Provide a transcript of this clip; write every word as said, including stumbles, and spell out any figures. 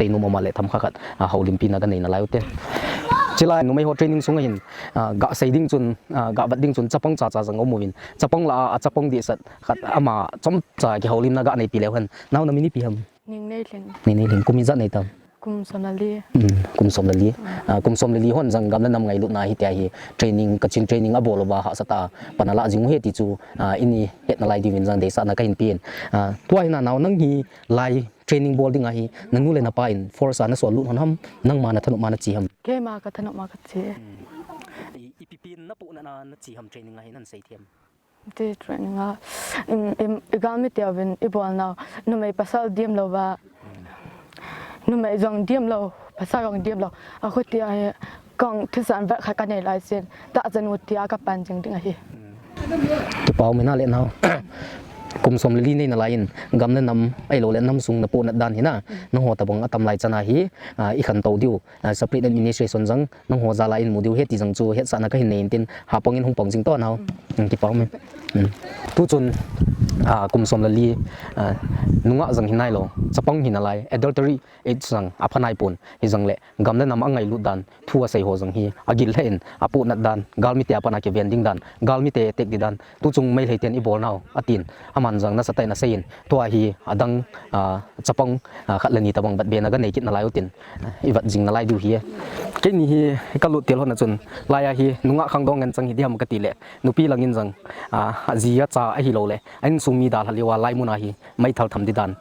teinom ama le themkhat khat, ah, houlimpi na kanei nalai ute. Chulai numei ho training sunga hin, ah, gasei ding chun, ah, gavet ding chun chapang chacha jong aum uvin. Chapang lah a, ah, chapang dehset khat ama chomcha kihoulimna ganeipi leu hen. Nao namin ipi ham? Ningneilhing. Ningneilhing, kum ijat neitam? Kum som le li. Hmm, kum som le li. Ah, kum som le li hon jong gam le nam ngailutna hitia hi training, Kachin training abol uva hahsatah a pan alah jing u ahi ti chu, ah, ini het nalai diuvin jong deisahna kahin pen. Ah, tua hi nao nang hi lai training bol dinga hi nanu le napa in force a nasol lut hon ham, nangma nathanop ma nache ham? Keima kathanop ma kache. Hmm. I, ipi pen napohnat a nache ham training a hi nahin seithem? Ti training a, in, in, igalmi teuvin ibolnau, numei pasal diam louva, numei jong diam lou, pasal jong diam lou, akhutia hi kong thisan vet khat kanei lai sin, tahsa nu tia kapan jing ding ahi. Kipa um e nao le nao. Kum som le li nei nalai in, gam le nam, ahilou le nam sung napohnat dan hi na, nangho tabang atam lai chan a hi, ah, ikhantou diu, ah, separate administration jong, nangho jal a imu diu ahi ti jong chu hetsahna kahin nei in tin, hapang in hung pang jing tan nao. Hmm, kipa um e. Hmm. Tuchun, ah, kum som le li, ah, nungah jong hi nailou, chapang hi nalai, adultery age jong apha naipon, hijongle gam le nam angailut dan, thu asei ho jong hi, agil lheh in, apohnat dan, galmite a pat a kiven ding dan, galmite tek ding dan, tuchung Meitei ten ibolnau, atin, aman jong nasatah in asei in, tua hi, adang, ah, chapang, ah, khat le ni tabang vet be na kanei kit nalai u tin, ivet jing nalai diu ahi. Keini hi kalut til hon a chun, lai a hi nungah khangdong ngen chang hi diham kati le, nupi lang in jong, ah, aji acha ahilou le, a insung mi dalha leuva lai mun a hi meithal tham ding dan,